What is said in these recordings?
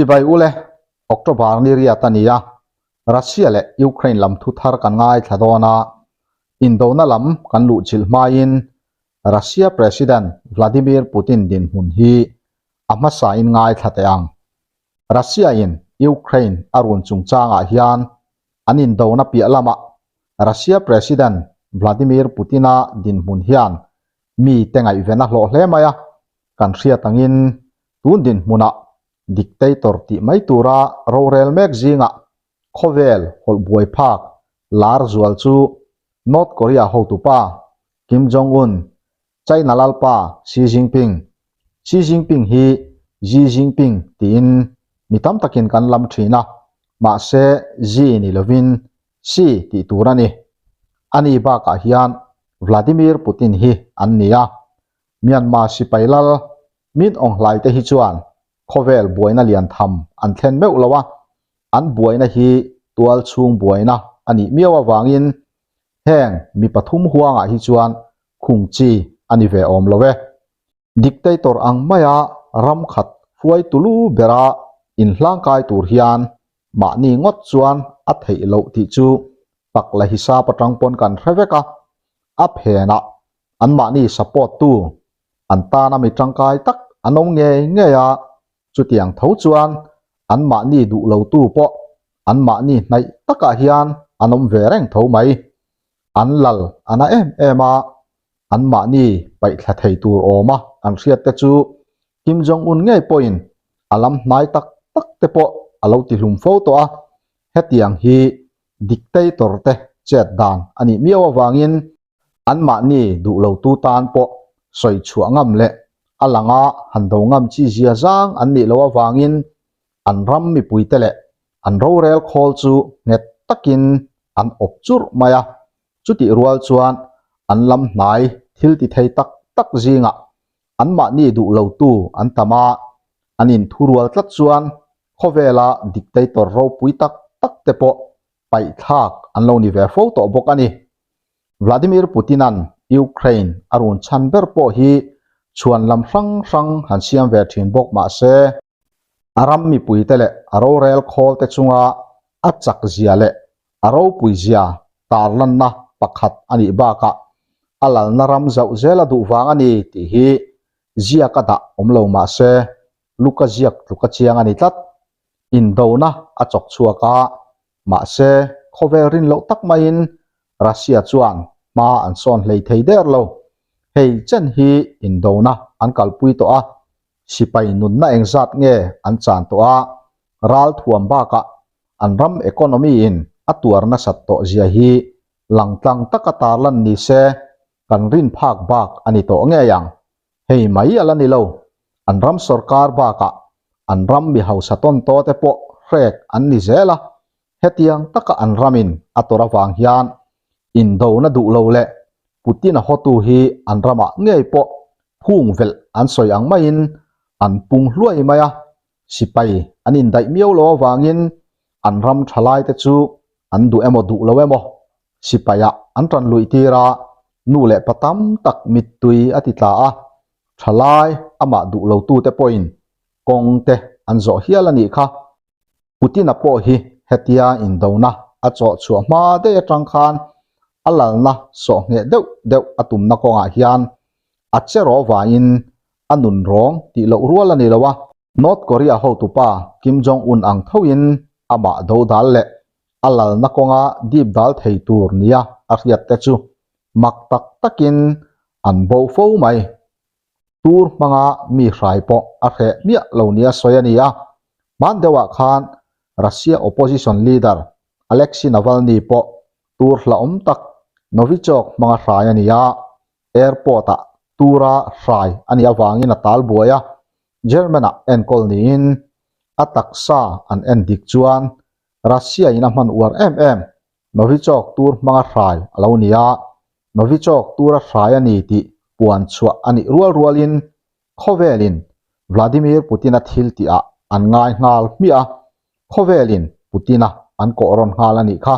Chibai ule, October ni riat a ni a, Russia leh Ukraine lam thu thar kan ngaithla dawn a, indona lam kan luhchilh hmain Russia President Vladimir Putin dinhmun hi a hmasain ngaithla teh ang. Russia-in Ukraine a run chungchangah hian an indona piah lamah Russia President Vladimir Putin-a dinhmun hian mite ngaihven a hlawh hle mai a, kan hriat angin tun dinhmunah dictator tih mai tura rorel mek zingah khawvel hawlh buai phak lar zual chu North Korea hotupa Kim Jong-un, China lalpa Xi Jinping, Xi Jinping hi Xi Jinping tiin mi tam takin kan lam thin a, mahse Xi ni lovin Xi tih tur a ni. Ani bakah hian Vladimir Putin hi an ni a, Myanmar sipai lal Min Aung Hlaing te hi chuan khawvel buaina lian tham an thlen meuh lo a, an buaina hi tual chhung buaina a nih miau avangin heng mi pathum huangah hi chuan khung chi a ni ve awm lo e. Dictator ang maia ram khat hruai tulu bera inhlangkai tur hian mahni ngawt chuan a theih loh tih chu pak la hisap atang pawn kan hre vek a, a phenah anmahni support tu an tana mi tangkai tak an awm ngei ngei a, chutiang tho chuan anmahni duh lo tu pawh anmahni hnaih takah hian an awm ve reng tho mai. An lal a na em em a, anmahni paihthla thei tur awma an hriat te chu Kim Jong Un ngei pawhin a lam hnai tak tak te pawh a lo ti hlum fo tawh a, hetiang hi dictator te chet dan a nih miau avangin Anmahni duh lotu tan pawh sawi chhuah ngam leh a langa han do ngam chi zia zang an nih loh avangin an ram mipuite leh an rorel khawl chu nghet takin an awp churh mai a. Chutih rual chuan an lam hnai thil ti thei tak tak zingah anmahni duh lotu an tam a, an inthurual tlat chuan khawvela dictator ropui tak tak te pawh paihthlak an lo ni ve fo tawh bawk a ni. Vladimir Putin-a'n Ukraine a run chhan ber pawh hi chhuan lam hrang hrang han siam ve thin bawk mah se, a ram mipuite leh a rorel khawlte chunga a chak zia leh a ropui zia tarlanna pakhat a nih bakah a lalna ram zauh zel a duh vang a ni tih hi ziak a dah awm lo mah se, Luka ziak tluk a chiang a ni tlat. Indona a chawk chhuak a, mahse khawvel rin loh tak maiin Russia chuan hma an sawn hlei thei der lo. Hei chen hi indona an kalpui tawh a, sipai nunna engzat nge an chan tawh a, ral thuam bakah an ram economy in a tuar nasat tawh zia hi langtlang taka tarlan ni se kan rin phak bak a ni tawh ngei ang. Hei mai a la ni lo, an ram sorkar bakah an ram mi hausa tawn taw te pawh hrek an ni zel a, hetiang taka an ramin a tawrh avang hian indona duh lo leh Putin-a hawtu hi an ramah ngei pawh phung velh an sawi ang maiin an pung hluai mai a, sipai an indaih miau lo avangin an ram thalai te chu an duh emaw duh lo emaw Sipaiah an tan luih tir a, nu leh pa tam tak mittui a ti tla a, thalai amah duh lo tute pawhin kawng te an zawh hial a nih kha. Putin-a pawh hi hetia indona a chawh chhuah hma daih atang khan a lalna sawh ngheh deuh deuh a tumna kawngah hian a che rawh vangin a nun rawng tih loh rual a ni lo a. North Korea hotupa Kim Jong-un ang thoin amah dodal leh a lalna kawnga dip dal thei tur nia a hriat te chu mak tak takin an bo fo mai. Tur hmanga mi hrai pawh a hreh miah lo nia sawi a ni a. Hman deuhah khan Russia opposition leader Alexei Navalny pawh tur hlauhawm tak Novichok hmanga hrai a ni a, airport-ah tura hrai a nih avangin a tal buai a, German-ah enkawl niin a taksa an en dik chuan Russia-in a hman uar em em. Novichok tur hmanga hrai a lo ni a, Novichok tura hrai a ni tih puan chhuah a nih rual rualin khawvelin Vladimir Putin-a thil tihah an ngai nghal hmiah a, khawvelin Putin-a an kawh rawn nghal a nih kha.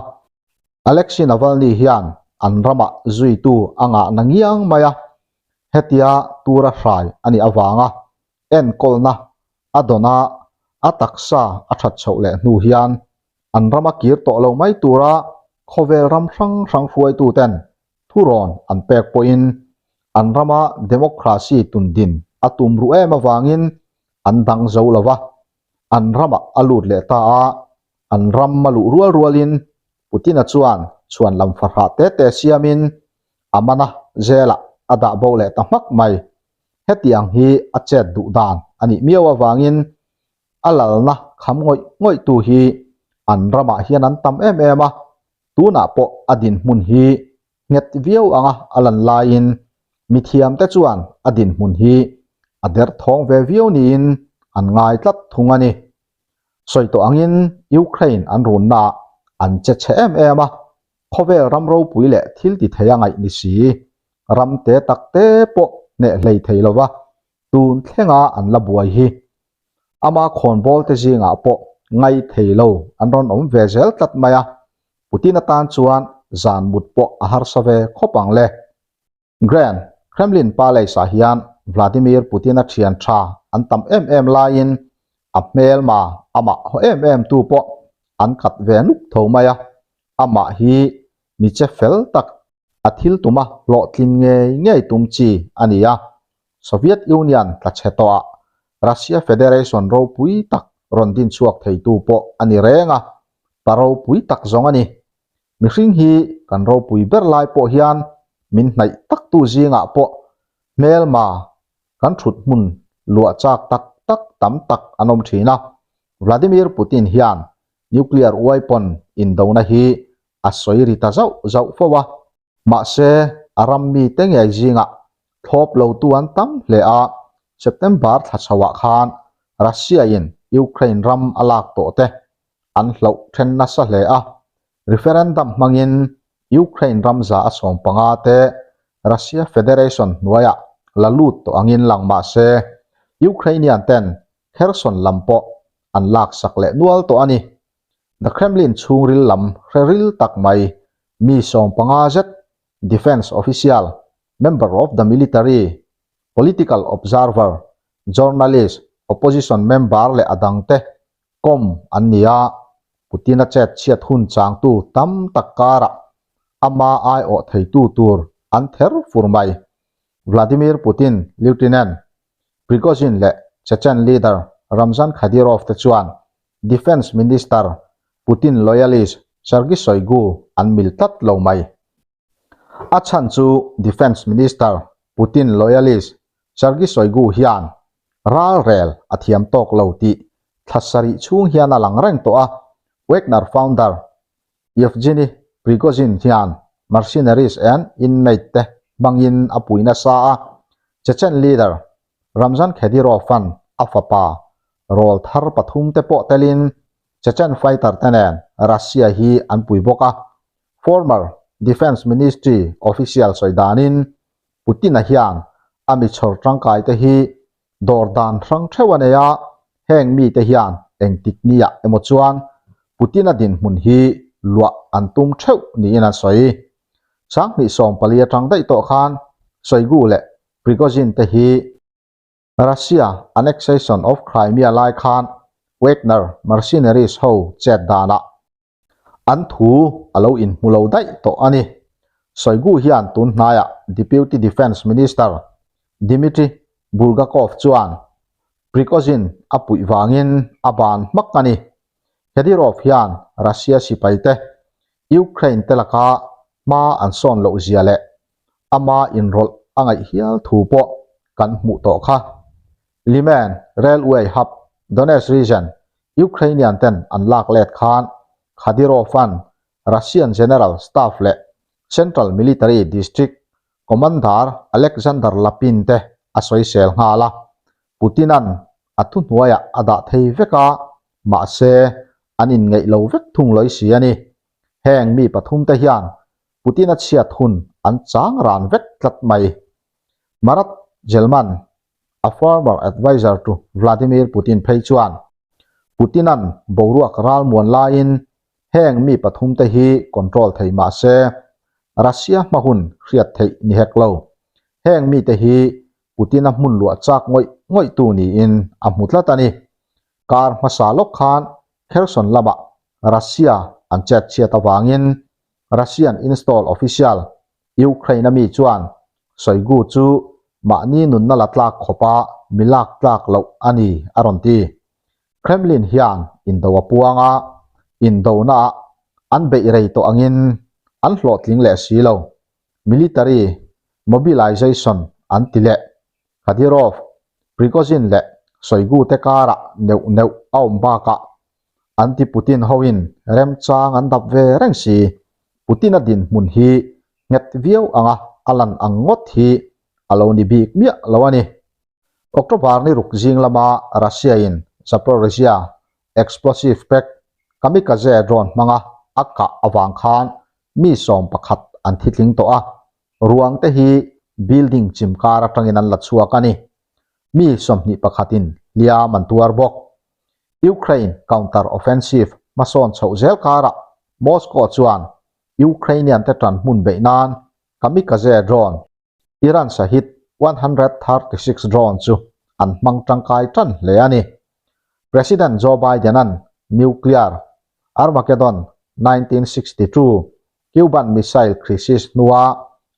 Alexei Navalny hian an ramah zuitu a ngah na ngiang mai a, hetia tura hrai a nih avanga enkawlna a dawn a. A taksa a that chhoh leh hnu hian an rama kir tawh lo mai tura khawvel ram hrang hrang hruaituten thurawn an pek pawhin an rama democracy tundin a tum ruh em avangin an dang zo lo va, an ramah a lut leh ta a, an ram a luh rual rualin Putin-a chuan chhuan lam fahrah te te siamin a mana jail-ah a dah bo leh ta hmak mai. Hetiang hi a chet duh dan a nih miau avangin a lalna kham ngawih ngawihtu hi an ramah hian an tam em em a, tunah pawh a dinhmun hi nghet viau anga a lan laiin mithiamte chuan a dinhmun hi a derthawng ve viau niin an ngai tlat thung a ni. Sawi tawh angin Ukraine an runnaah an che chhe em em a, khawvel ram ropui leh thil ti thei a ngaih ni si, ram te tak te pawh hneh hlei thei lova tun thlenga an la buai hi. Ama khawnbawl te zingah pawh ngai thei lo an rawn awm ve zel tlat mai a, Putin atan chuan zan mut pawh a harsa ve khawp ang le. Grand Kremlin Palace ah hian Vladimir Putin-a thian tha an tam em em laiin a hmelma amah haw em em tu pawh an kat ve nuk tho mai a, amah hi mi che fel tak a thil tuma hlawhtlin ngei ngei tum chi a ni a. Soviet Union tla chhe tawhah Russia Federation ropui tak rawn din chhuak theitu pawh a ni reng a, pa ropui tak zawng a ni. Mihring hi kan ropui ber lai pawh hian min hnaih taktu zingah pawh hmelma kan thut hmun luah chak tak tak tam tak an awm thin a. Vladimir Putin hian nuclear weapon indona hi a sawi ri ta zauh zauh fo a. Mahse, a ram mite ngei zingah thlawp lotu an tam hle a, September thla chhoah khan Russia-in Ukraine ram a lak tawh te an hloh then nasa hle a, referendum hmangin Ukraine ram za a 15 te Russia Federation hnuaiah la lut tawh angin lang mah se, Ukrainian ten Kherson lam pawh an laksak leh nual tawh a ni. The Kremlin chhungril lam hre ril tak mai mi 15 zet defence official, member of the military, political observer, journalist, opposition member leh a dangte kawm an ni a, Putin-a chet chhiat hun changtu tam tak karah ama aiawh theitu tur an ther fur mai. Vladimir Putin Lieutenant Prigozhin leh Chechen leader Ramzan Kadyrov te chuan Defence Minister Putin loyalist Sergei Shoigu an mil tlat lo mai. A chhan chu Defence Minister Putin loyalist Sergei Shoigu hian ral rel a thiam tawk lo tih thla sarih chhung hian a lang reng tawh a, Wagner founder Yevgeny Prigozhin hian mercenaries and inmate te hmangin a pui nasa a, Chechen leader Ramzan Kadyrov-a'n a fapa rawl thar pathum te pawh telin Chechen fighter te nen Russia hi an pui bawk a. Former Defence Ministry official sawi danin Putin-a hian a mi chhawr tangkai te hi dawr dan hrang theuh a nei a, heng mite hian engtik niah emaw chuan Putin-a dinhmun hi luah an tum theuh niin an sawi. 2014 atang daih tawh khan Shoigu leh Prigozhin te hi Russia annexation of Crimea lai khan Wagner mercenaries ho chet danah an thu a lo inhmu lo daih tawh a ni. Shoigu hian tun hnaiah Deputy Defence Minister Dmitry Bulgakov chuan Prigozhin a puih vangin a ban hmak a ni. Kadyrov hian Russia sipaite Ukraine te laka hma an sawn loh zia leh ama inrawlh a ngaih hial thu pawh kan hmuh tawh kha. Liman Railway Hub, Donetsk Region, Ukrainian ten an lak let khan Kadyrov-a'n Russian General Staff leh Central Military District Commander Alexander Lapin te a sawisel nghal a, Putin-a'n a thuhnuaiah a dah thei vek a, mahse an inngeih lo vek thung lawi si a ni. Heng mi pathumte hian Putin-a chhiat hun an chang ran vek tlat mai. Marat Gelman, a former adviser to Vladimir Putin phei chuan Putin-a'n boruak ralmuan laiin heng mi pathumte hi control thei mah se, Russia hma hun hriat theih ni hek lo. Heng mite hi Putin-a hmun luah chak ngawih ngawihtu niin a hmu tlat a ni. Kar hmasa lawk khan Kherson lamah Russia an chet chhiat avangin Russian install official Ukraine-a mi chuan Shoigu chu mahni nunna la tlak khawpa mi lak tlak loh a ni a rawn ti. Kremlin hian indo a puang a, indonaah an beih rei tawh angin an hlawhtling leh si lo. Military mobilization an ti leh. Kadyrov, Prigozhin leh Shoigu te karah neuh neuh a awm bakah anti-Putin hoin remchang an dap ve reng si. Putin-a dinhmun hi nghet viau anga a lan ang ngawt hi a lo ni bik miah lo a ni. October ni ruk zing lama Russia-in Zaporizhzhia explosive pack kamikaze drone hmanga a kah avang khan mi 11 an thi tling tawh a, ruang te hi building chim kar atangin an la chhuak a ni. Mi 21 in hliam an tuar bawk. Ukraine counter offensive hmasawn chhoh zel karah Moscow chuan Ukrainian te tan hmun beih nan kamikaze drone Iran Shahid 136 drone chu an hmang tangkai tan hle a ni. President Joe Biden-a'n nuclear Armageddon 1962 Cuban Missile Crisis hnua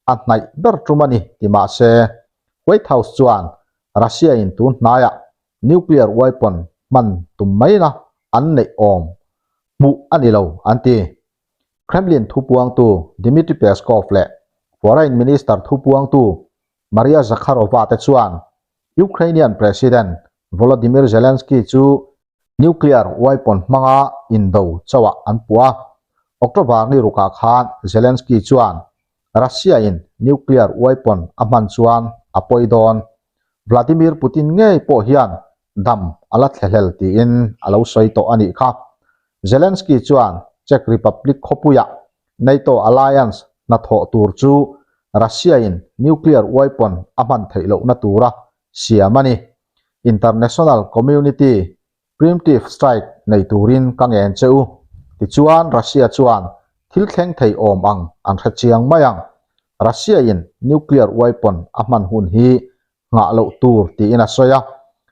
a hnaih ber tum a ni ti mah se, White House chuan Russia-in tun hnaiah nuclear weapon hman tum maina an neih awm hmuh a ni lo an ti. Kremlin thupuangtu Dmitry Peskov leh Foreign Minister thupuangtu Maria Zakharova te chuan Ukrainian President Volodymyr Zelensky chu nuclear weapon hmanga indo chauhah an puh a. October ni rukah khan Zelensky chuan Russia-in nuclear weapon a hman chuan a pawi dawn. Vladimir Putin ngei pawh hian dam a la thlahlel tiin a lo sawi tawh a nih kha. Zelensky chuan Czech Republic khawpuiah NATO alliance hnathawh tur chu Russia-in nuclear weapon a hman theih lohna tura siam a ni. International community preemptive strike nei turin ka ngen che u. Tichuan Russia chuan thil thleng thei awm ang an hre chiang mai ang. Russia-in nuclear weapon a hman hun hi nghah loh tur tiin a sawi a.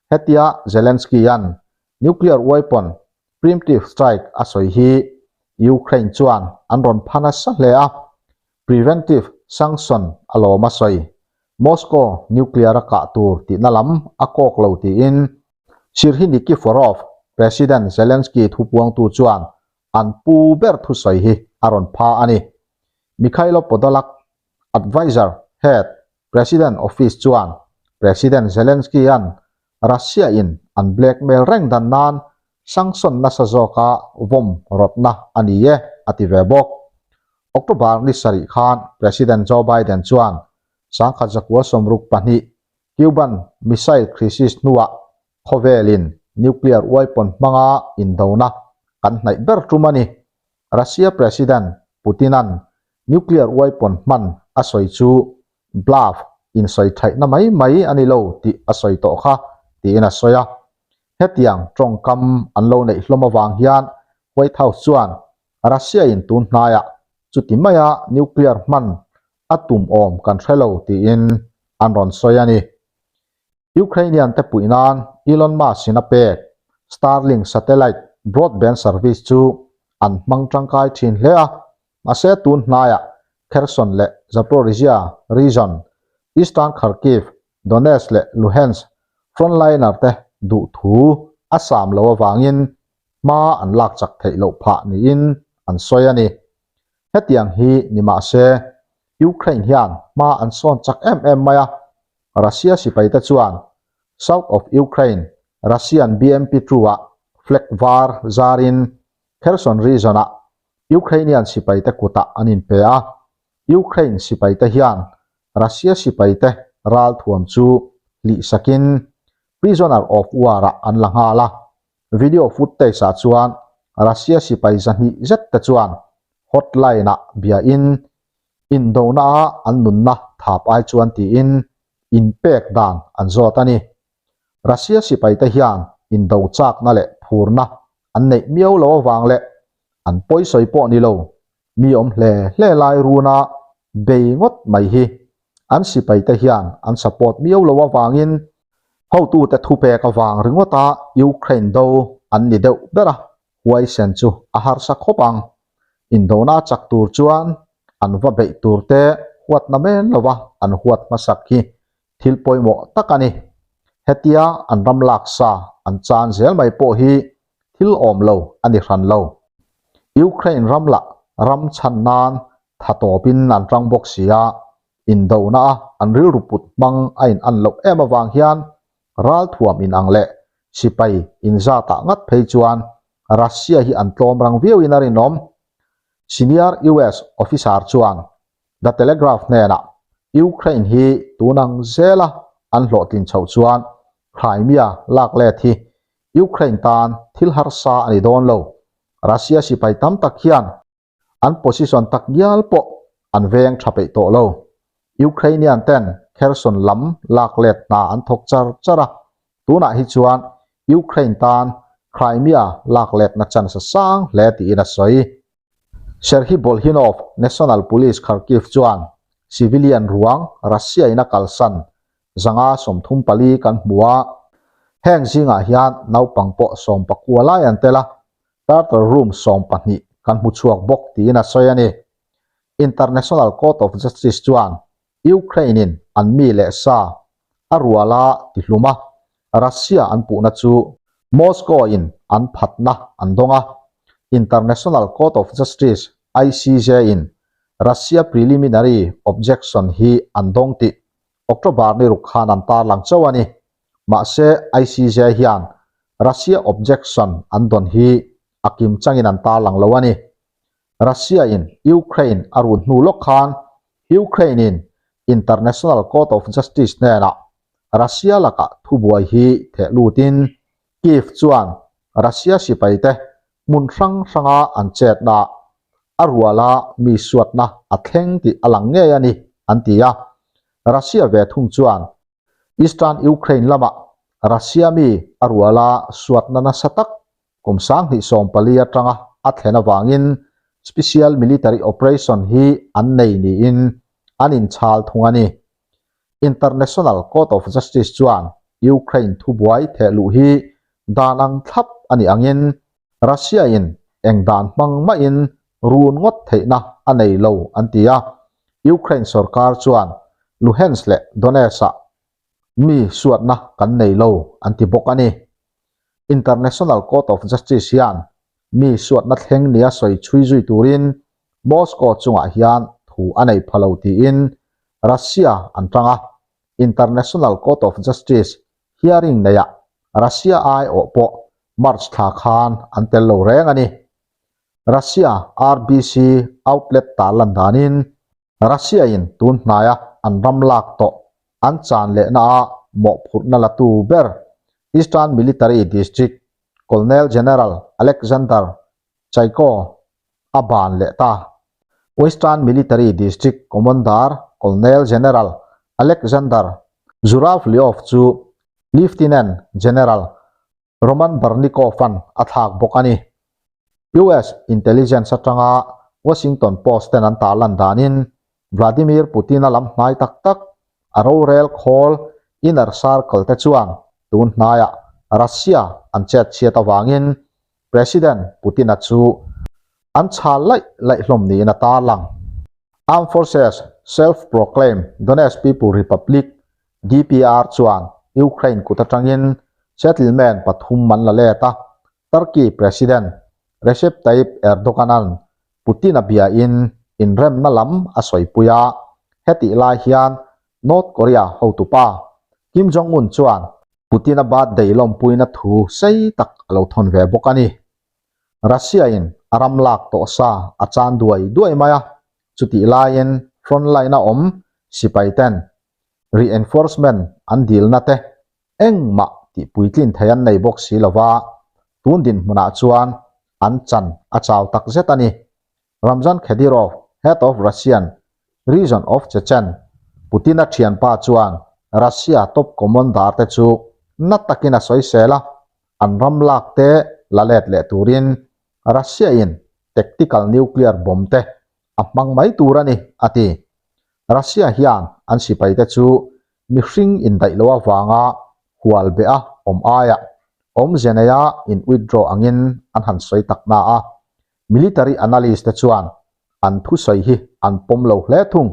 Hetia Zelensky-a'n nuclear weapon preemptive strike a sawi hi Ukraine chuan an rawn pha nasa hle a, preventive sanction a lawm a sawi. Moscow nuclear a kah tur tihna lam a kawk lo tiin Serhiy Nikiforov, President Zelensky thupuangtu chuan an pu ber thusawi hi a rawn pha a ni. Mykhailo Podolak, adviser head President Office chuan President Zelensky-a'n Russia-in an blackmail reng dan nan sanction nasa zawka vawm rawtna a ni e, a ti ve bawk. October ni sarih khan President Joe Biden chuan 1962 Cuban Missile Crisis hnuah khawvelin nuclear weapon hmanga indona kan hnaih ber tum a ni. Russia President Putin-a'n Nuclear weapon hman a sawi chu bluff, insawi thaihna mai mai a ni lo tih a sawi tawh kha, tiin a sawi a. Hetiang tawngkam an lo neih hlawm avang hian White House chuan Russia-in tun hnaiah chuti maia nuclear hman a tum awm kan hre lo tiin an rawn sawi a ni. Ukrainian te puih nan Elon Musk-in a pek Starlink satellite broadband service chu an hmang tangkai thin hle a, mahse tun hnaiah Kherson leh Zaporizhzhia region, Eastern Kharkiv, Donetsk leh Luhansk frontliner te duh thu a sam lo avangin hma an lak chak theih loh phah niin an sawi a ni. Hetiang hi ni mahse Ukraine hian hma an sawn chak em em mai a, Russia sipaite chuan South of Ukraine Russian BMP two-ah flag var zarin Kherson region-ah Ukrainian sipaite kutah an inpe a, Ukraine sipaite hian Russia sipaite ralthuam chu hlihsakin prisoner of war-ah an la nghal a, video footage-ah chuan Russia sipai 200 zet te chuan hotline-ah biain Indona-a an nunna thap ai chuan tiin inpek dan an zawt a ni. Russia sipaite hian indo chakna leh phurna an neih miau lo avang leh an pawisawi pawh ni lo, mi awm hle hle lai runa bei ngawt mai hi an sipaite hian an support miau lo avangin. Hotute thupek avang ringawta Ukraine do an ni deuh ber a, huaisen chu a harsa khawp ang. Indona chak tur chuan an va beih turte huatna men lova an huat hmasak hi thil pawimawh tak a ni. Hetia an ram laksa an chan zel mai pawh hi thil awm lo a ni hran lo. Ukraine ram lah ram chhan nan tha tawpin an tang bawk si a, indona a an rilru put hmang a in an loh em avang hian ralthuam inang leh sipai inzatah ngat phei chuan Russia hi an tlawm rang viauin a rinawm. Senior US officer chuan The Telegraph hnenah Ukraine hi tunang zela an hlawhtlin chhoh chuan Crimea lak let hi Ukraine tan thil harsa a ni dawn lo. Russia sipai tam tak hian an position tak ngial pawh an veng tha peih tawh lo. Ukrainian ten Kherson lam lak let hna an thawk char char a, tunah hi chuan Ukraine tan Crimea lak letna chance a sang hle tiin a sawi. Serhiy Bolhinov, National Police Kharkiv chuan civilian ruang Russia in a kalsan 534 kan hmu a, heng zingah hian naupang pawh 19 lai an tel a, Turtle Room 12 kan hmu chhuak bawk tiin a sawi a ni. International Court of Justice chuan Ukraine in an mi leh sa a ruala tihlum a, Russia an puhna chu Moscow in an phatna an dawng a. International Court of Justice, ICJ, in Russia preliminary objection hi an dawng tih October ni ruk khan an tarlang chauh a ni. Mahse, ICJ hian Russia objection an dawn hi a kim changin an tarlang lo a ni. Russia in Ukraine a run hnu lawk khan Ukraine in International Court of Justice hnenah Russia lakah thubuai hi theh lutin Kyiv chuan Russia sipaite hmun hrang hranga an chetna a ruala mi suatna a thleng tih a lang ngei a ni, an ti a. Russia ve thung chuan Eastern Ukraine lamah Russia mi a ruala suatna nasa tak kum 2014 atanga a thlen avangin Special Military Operation hi an nei niin an inchhal thung a ni. International Court of Justice chuan Ukraine thubuai theh luh hi dan ang thlap a nih angin Russia-in eng dan hmang mahin run ngawt theihna a nei lo an ti a. Ukraine sorkar chuan Luhansk leh Donetsk-ah mi suatna kan nei lo an ti bawk a ni. International Court of Justice hian mi suatna thleng nia sawi chhui zui turin Moscow chungah hian thu a nei pha lo tiin Russia an tang a. International Court of Justice hearing neiah Russia aiawh pawh March thla khan an tel lo reng a ni. Russia RBC outlet tarlan danin Russia-in tun hnaia an ram lak tawh an chan lehnaah mawhphurhna latu ber Eastern Military District Colonel General Alexander Chaiko a ban leh ta. Western Military District Commander Colonel General Alexander Zhuravlyov chu Lieutenant General Roman Barnikov-a'n a thlak bawk a ni. US intelligence atanga Washington Post ten an tarlan danin Vladimir Putin-a lam hnai tak tak a rorel khawl inner circle te chuan tun hnaiah Russia an chet chhiat avangin President Putin-a chu an chhal laih laih hlawm niin a tarlang. Armed Forces Self-proclaimed Donetsk People Republic DPR chuan Ukraine kut atangin settlement pathum an la let a, Turkey President Recep Tayyip Erdogan-a'n Putin-a biain inremna lam a sawipui a, hetih lai hian North Korea hotupa Kim Jong-un chuan Putin-a birthday lawmpuina thu sei tak a lo thawn ve bawk a ni. Russia-in a ram lak tawh sa a chan duai duai mai a, chutih laiin frontline-a awm sipaiten reinforcement an dilna te engmah tih puitlin thei an nei bawk si lova, tun dinhmunah chuan an chan a chau tak zet a ni. Ramzan Kadyrov, head of Russian region of Chechen, Putin-a thianpa chuan Russia top commander te chu na takin a sawisel a, an ram lak te la let leh turin Russia-in tactical nuclear bomb te a hmang mai tur a ni, a ti. Russia hian an sipaite chu mihring indaih loh avanga Hual beh a awm aiah awmze neia in withdraw angin an han sawi tak na a, military analyst te chuan an thusawi hi an pawm lo hle thung.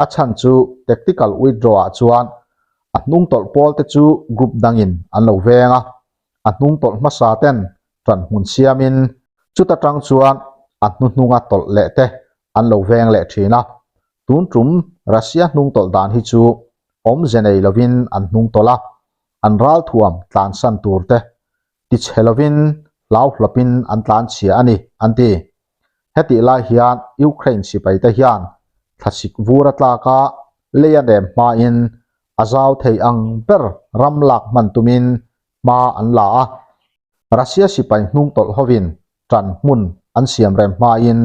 A chhan chu tactical withdraw ah chuan a hnung tawlh pawl te chu group dangin an lo veng a, a hnung tawlh hmasa ten ṭan hmun siamin chuta tang chuan a hnuhnunga tawlh leh te an lo veng leh ṭhin a. Tun tum Russia hnung tawlh dan hi chu awmze nei lovin an hnung tawlh a, an ralthuam tlansan tur te tichhe lovin hlauhlawpin an tlanchhia a ni, an ti. Hetih lai hian Ukraine sipaite hian thlasik vur a tlak a, lei a nem hmain a zau thei ang ber ram lak hman tumin hma an la a. Russia sipai hnung tawlh hovin tan hmun an siam rem hmain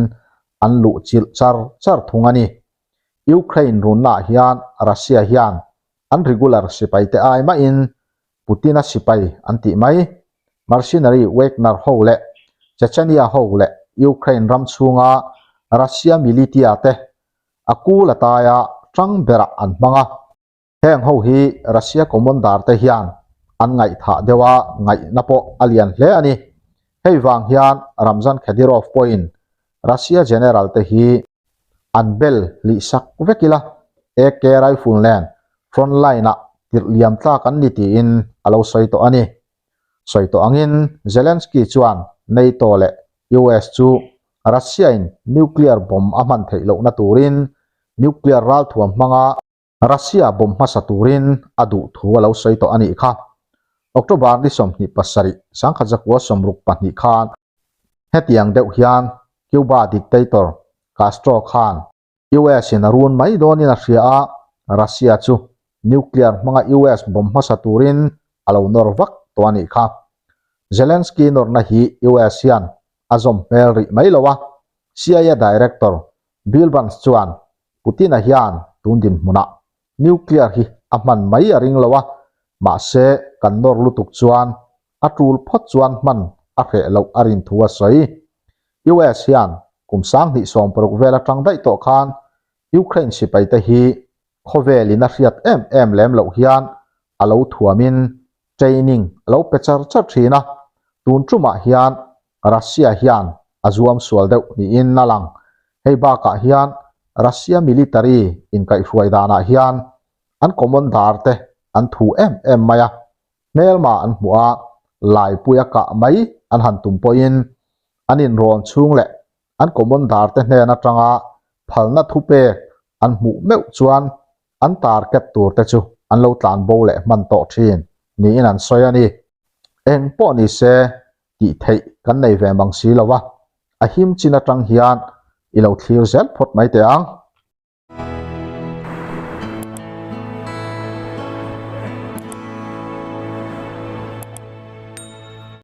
an luh chilh char char thung a ni. Ukraine runnaah hian Russia hian an regular sipaite ai mahin Putin-a sipai an tih mai. Mercenary Wagner ho leh Chechnya ho leh Ukraine ram chhunga Russia militia te a kul a taia tang berah an hmang a. Heng ho hi Russia commander te hian an ngaihthah deuh a, ngaihna pawh a lian hle a ni. Hei vang hian Ramzan Kadyrov pawhin Russia general te hi An bel lih sak vek ila, AK rifle nen front line ah tirh liam tlak an ni tiin a lo sawi tawh a ni. Sawi tawh angin Zelensky chuan NATO leh US chu Russia in nuclear bomb a hman theih lohna turin nuclear ralthuam hmanga Russia bomb hmasa turin a duh thu a lo sawi tawh a nih kha. October ni 27, 1962 khan Hetiang deuh hian Cuba dictator Castro khan US in a run mai dawnin a hria a, Russia chu nuclear hmanga US bomb hmasa turin a lo nawr vak tawh a nih kha. Zelensky nawrna hi US hian a zawm hmel rih mai lo a, CIA director Bill Burns chuan Putin-a hian tun dinhmunah nuclear hi a hman mai a ring lo a, mahse kan nawr lutuk chuan a tul phawt chuan hman a hreh loh a rin thu a sawi. US hian kum 2016 vel atang daih tawh khan Ukraine sipaite hi khawvelin a hriat em em lem loh hian a lo thuamin training a lo pe char char thin a, tun tumah hian Russia hian a zuam sual deuh niin a lang. Hei bakah hian Russia military inkaihhruai danah hian an commander te an thu em em mai a, Hmelma an hmuh a, Laipuia kah mai an han tum pawhin an inrawn chhung leh an commander te hnen atanga phalna thupek an hmuh meuh chuan an target tur te chu an lo tlan bo leh hman tawh thin niin an sawi a ni. Eng pawh ni se tih theih kan nei ve mang si lo a, a him chin atang hian i lo thlir zel phawt mai teh ang.